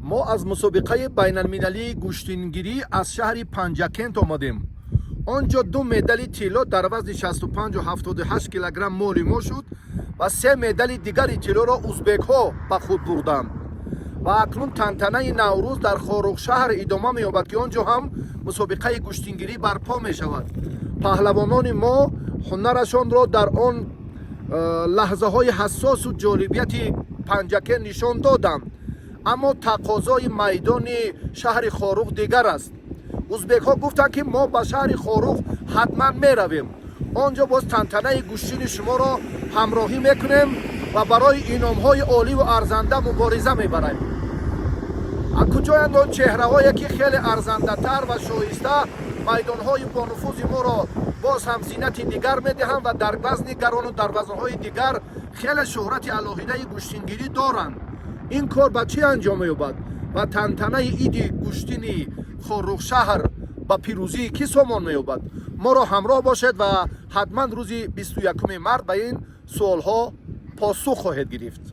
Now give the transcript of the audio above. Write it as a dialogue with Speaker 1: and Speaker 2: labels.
Speaker 1: Мо аз мусобиқаи байналмилалии гӯштингирӣ аз шаҳри Панҷакент омадем. Он ҷо ду медали тилло дар вазни 65 78 килограмм моли мо шуд ва се медали дигари тиллоро узбекҳо ба худ бурданд. Ва акнун тантанаи Наврӯз дар Хоруғшаҳр идома меёбад, ки он ҷо ҳам мусобиқаи гӯштингирӣ барпо мешавад. Паҳлавонони мо ҳунарашонро дар он лаҳзаҳои ҳассосу ҷолибияти Панҷакент нишон доданд, аммо тақозои майдони шаҳри Хоруғ дигар аст. Узбекҳо гуфтанд, ки мо ба шаҳри Хоруғ ҳатман меравем, он ҷо боз тантанаи гӯштини шуморо ҳамроҳӣ мекунем ва барои иномҳои оливу арзанда мубориза мебарем. Куҷоянд он чеҳраҳое, ки хеле арзандатар ва шоиста майдонҳои бонуфузи моро боз ҳам зинати дигар медиҳанд ва дар вазни гарону дар вазнҳои дигар хеле шӯҳрати алоҳидаи гӯштингирӣ доранд? Ин кор ба чӣ анҷом меёбад ва тантанаи иди гӯштини Хоруғшаҳр ба пирӯзии кӣ сомон меёбад? Моро ҳамроҳ бошед ва ҳатман рӯзи 21 март ба ин суолҳо посух хоҳед гирифт.